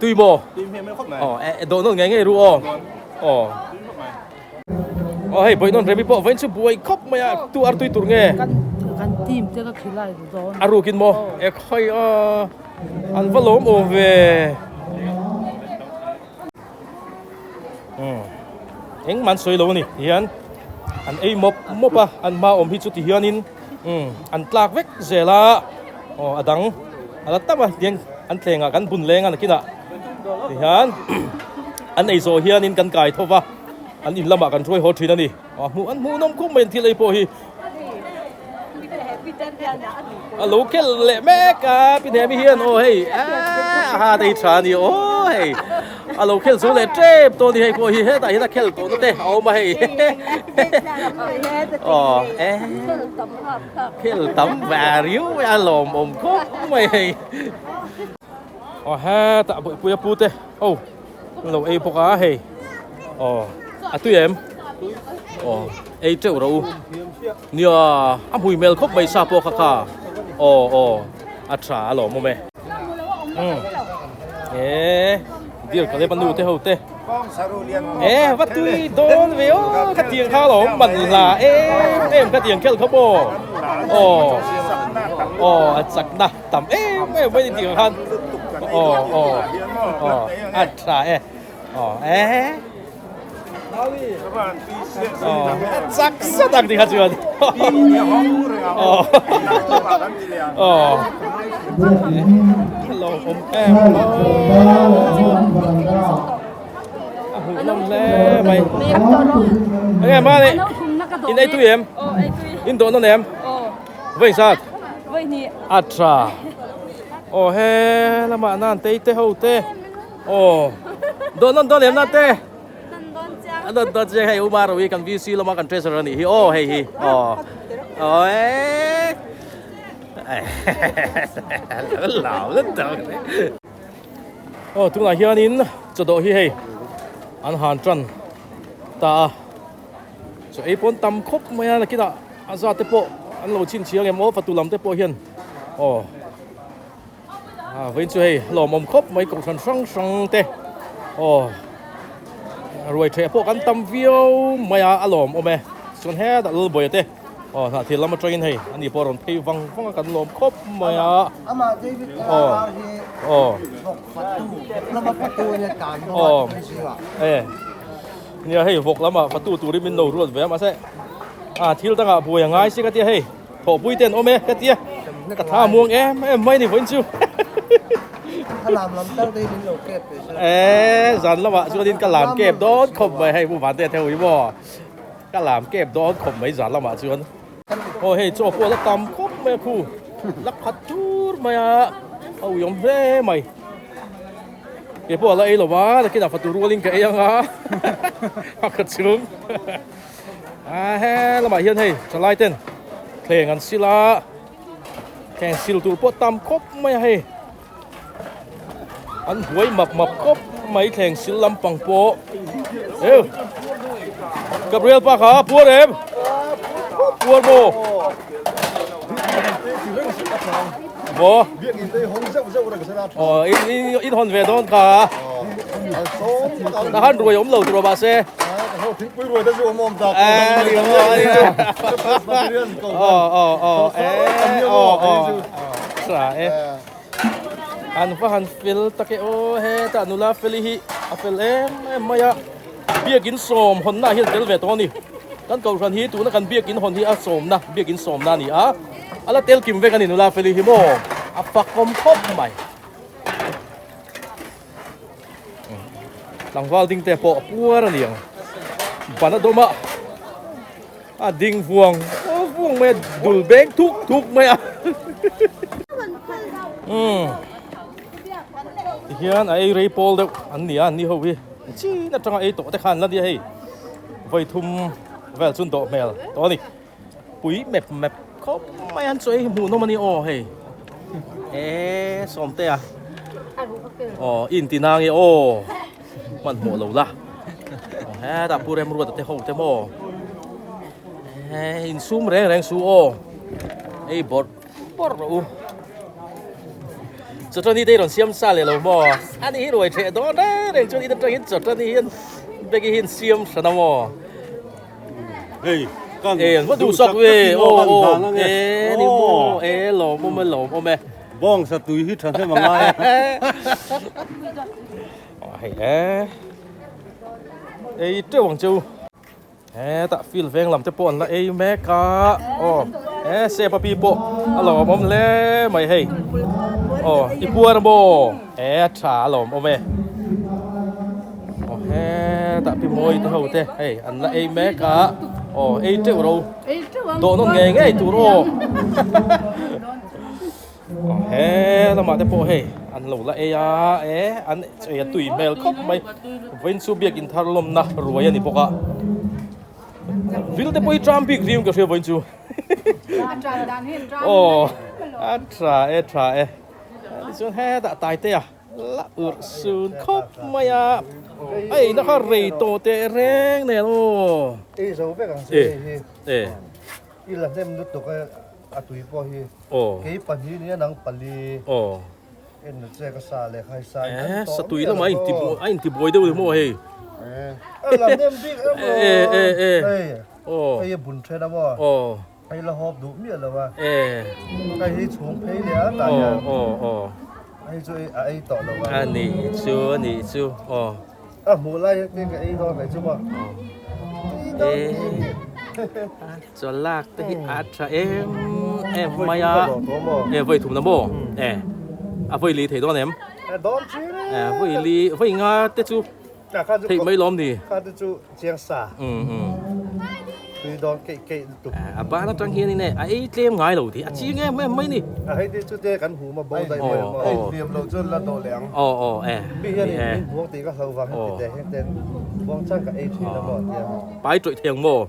A: tui maw?
L: Tui hmel hmel khawp mai.
A: Aw, e dawh nawn ngei ngei ru aw. Aw. Aw hei Bawihnawn Remi pawh vawiin chu buai khawp mai a, tu ar tui tur nge?
N: Kan team te ka khilai duh dawn.
A: A rukin maw? E khawi a, an va lawm awm ve. Engmah an sawi lo a ni tihian an ei mawp mawp a, an hma awm hi chu ti hianin umm an tlak vek zel a, aw a dang a la tam a tiang an thlengah kan bun leng a nakinah tihian an ei zawh hianin kan kai tho va, an in lamah kan hruai haw thin a ni. Aw hmuh an hmuh nawm khawp mai an thil ei pawh hi. A lo kel leh mek a pi hnem hian aw hei a ha te hi tha a ni aw hei a lo khel zo leh tep tawh a ni hei pawh hi hetah hian a khel tawh na te a awm a hei aw e khel tam ve riau mai a lawmawm khawp mai hei aw hetah bawihpuia pu te ho an lo ei bawk a hei aw a tui em aw ei teuh rawh u. Nia, a hmui hmel khawp mai sa pawh kha kha. Aw aw, a tha a lawm awm e. Umm. E, dear ka lep a nu te ho te. E, va tui dawn ve aw, ka tiang kha lawm man hla em em ka tiang khel kha maw. Aw, aw, a chakna tam em em mai ni tiang khan. Aw aw, aw, a tha e. Aw e. Chak zet ang tikha chuan. Lo awm em. A hmuh nawm hle mai. Enge ma ni? In ei tui em? In dawh nawn em? Vawi zat? A tha. Aw he lamah nan tei te ho te. Aw dawh nawn dawn em na te? A dawn dawn chiang hei Uma Rawi kan VC lama kan treasurer a nih hi aw hei hi aw aw e lau lutuk aw tunah hianin chawdawh hi hei an han tan ta a chaw ei pawn tam khawp mai a nakinah a zat te pawh an lo chhinchhiah ang em aw fatu lam te pawh hian aw. Ah vawiin chu hei lawmawm khawp mai kohhran hrang hrang te aw ruai theh pawh kan tam viau mai a a lawmawm e chuan hetah Lalbawia te aw hnah thil lam atangin hei ani pawh a rawn phei vang vang a kan lawm khawp mai a aw aw aw e nia hei vawk lamah fatu turin min lo ruat ve a mahse ah thil dangah buai a ngai si ka tia hei. Thawhpui te an awm e ka tia ka tha muang em em mai ni vawiin chu
F: Ka lam lam tal te min lo kep ve se.
A: E zan lamah chuanin ka lam kep dawn khawp mai hei Pu Vante theu hi maw ka lam kep dawn khawp mai zan lamah chuan. Aw hei chaw pawh la tam khawp mai a khu la khat tur mai a a uiawm hle mai. Kei pawh a la ei lo va nakinah fatu rualin ka ei ang a a khat chhung. A he lamah hian hei thalai ten thleng an sil a thleng sil tur pawh tam khawp mai a hei an buai map map khawp mai thleng sil lampang pawh eu Gabriel pa kha puar em puar maw maw aw in in hawn ve dawn kha ta han ruai awm lo tur mahse An va han fel tak e aw hetah nula feli hi a fel em em mai a biakin sawm hawnna ah hian tel ve tawh a ni kan kohhran hi tuna kan biakin hawn hi a sawmna biakin sawmna a ni a a la tel kim vek a ni nula feli hi maw a fakawm khawp mai. Tlangval ding te pawh a puar a ni ang. Ban a dawm a, a ding vuang vuang mai a, dul beng thuk thuk mai a. Umm tihian a ei rei pawl deuh an ni a, an ni ho hi chin atanga ei tawh te khan la nia hei vawi thum vel chu an dawh hmel tawh a ni. Pui mep mep khawp mai an chaw ei hi hmuh nawm a ni aw hei e sawmte a aw i inti nang e aw hmanhmawh lo la aw hetah pu remruata te ho te maw e insum reng reng su aw ei bawrh bawrh rawh u chawṭani te hi rawn siam sa leh lo maw ani hi ruai ṭheh dawn reng reng chuan in aṭangin chawṭani hian bag-i hian siam hran a maw.
O: Hei kan
A: e va duh sak ve aw aw e ni maw e lawm awm e lawm awm e
O: bawng sa tui hi tha hnem angai
A: a hei e ei teuh ang cheu. Hetah field veng lam te pawh an la ei mek a aw he sepa pi pawh a lawmawm hle mai hei aw i puar maw he a tha a lawmawm e aw hetah pi mawi te ho te hei an la ei mek a aw ei teuh ro dawh nawn ngei ngei tur aw. He lamah te pawh hei an lo la ei a e an ei a tui hmel khawp mai vawiin chu biakin thar lawmna ruai a ni bawk a vil te pawh hi tram bik riu in ka hria vawiin chu aw a tha e tha e tichuan hetah Taitea la urh sun khawp mai a a eina kha rei tawh teh reng nen aw e e.
B: I la hnem lutuk e a tui pawh hi.
A: Aw.
B: Kei pahnih nia nang pali.
A: Aw.
B: En na che ka sa leh khai sa in kan
A: Eh,
B: tawh
A: sa tui
B: miah
A: lamah
B: lo
A: a inti
B: aw.
A: a inti buai deuh ni maw hei.
B: Eh, a la hnem bik em aw.
A: Eh, eh, eh.
B: Hei.
A: Aw.
B: Hei a bun then a maw.
A: Aw.
B: Hei la hawp duh miah lo a.
A: Eh.
B: Hei hi chhung phei leh a tah hian.
A: Aw, aw, aw.
B: Hei chu a ei tawh lo a.
A: A ni chu, a ni chu, aw.
B: A hmuh lai hian kei ka ei dawn mai chu maw.
A: Eh. Chuan lak te hi a tha em em mai a e vawi thum na maw e a vawi li thei dawn em e vawi li vawi nga te chu theih mai lawm ni
B: kha te chu chiang sa tui dawn keih keih lutuk
A: a ban atang hian in e a ei tlem ngai lo tih a chiang em em mai ni
B: a hei te chu te kan hu ma bo daih mai maw
A: ei
B: hliam lo chuan la dawh leh ang
A: aw aw e
B: mi hian in buang tih ka hlo vang heti te heng ten buang chang ka ei thin a maw tia
A: pai tawih thei ang maw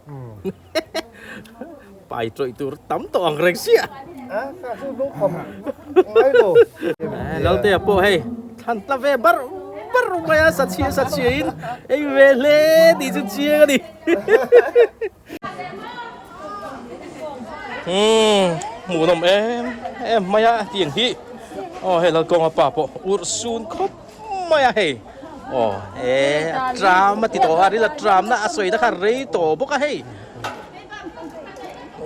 A: Pai tawih tur tam tawh ang reng sia.
B: A kha chu lung kham ngai lo.
A: Laltea pawh hei thlan tla ve bar bar mai a sa chhia sa chhia in ei ve hle tih chu chiang a ni. Umm hmuhnawm em em mai a tiang hi aw hei Lalkawnga pa pawh urh sun khawp mai a hei aw e a tram a ti tawh a ril a tram na a sawi na kha rei tawh bawk a hei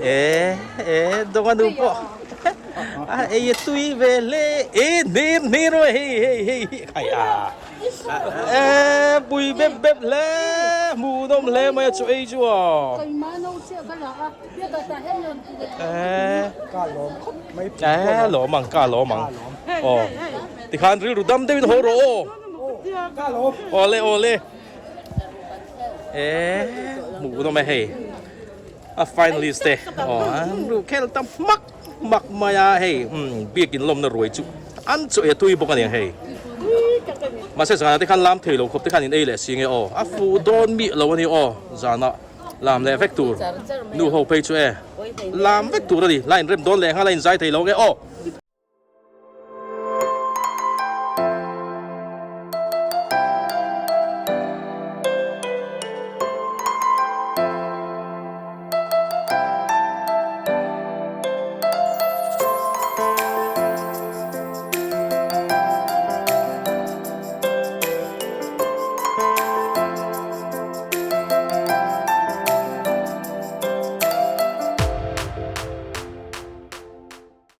A: e e dawnga nu pawh a ei a tui ve hle e hlir hlir mai hei hei hei hi khai a e pui bep bep hle hmuh nawm hle mai a chu ei chu aw e e lawm ang ka lawm ang aw. Tikhan rilru dam deuhin haw rawh aw. Awle awle. E hmuh nawm e hei. A finalist te. Aw an ru khel ta hmak hmak mai a hei. Umm biakin lawmna ruai chu an chaw e tui bawk a ni ang hei. Mahse zanah te khan lam thei lo khawp te khan in ei leh si nge aw. A fuh dawn miah lo a ni aw zanah lam leh vek tur. Nu ho phei chu e lam vek tur a ni. La inrem dawn leh nghal a inzai thei lo nge aw.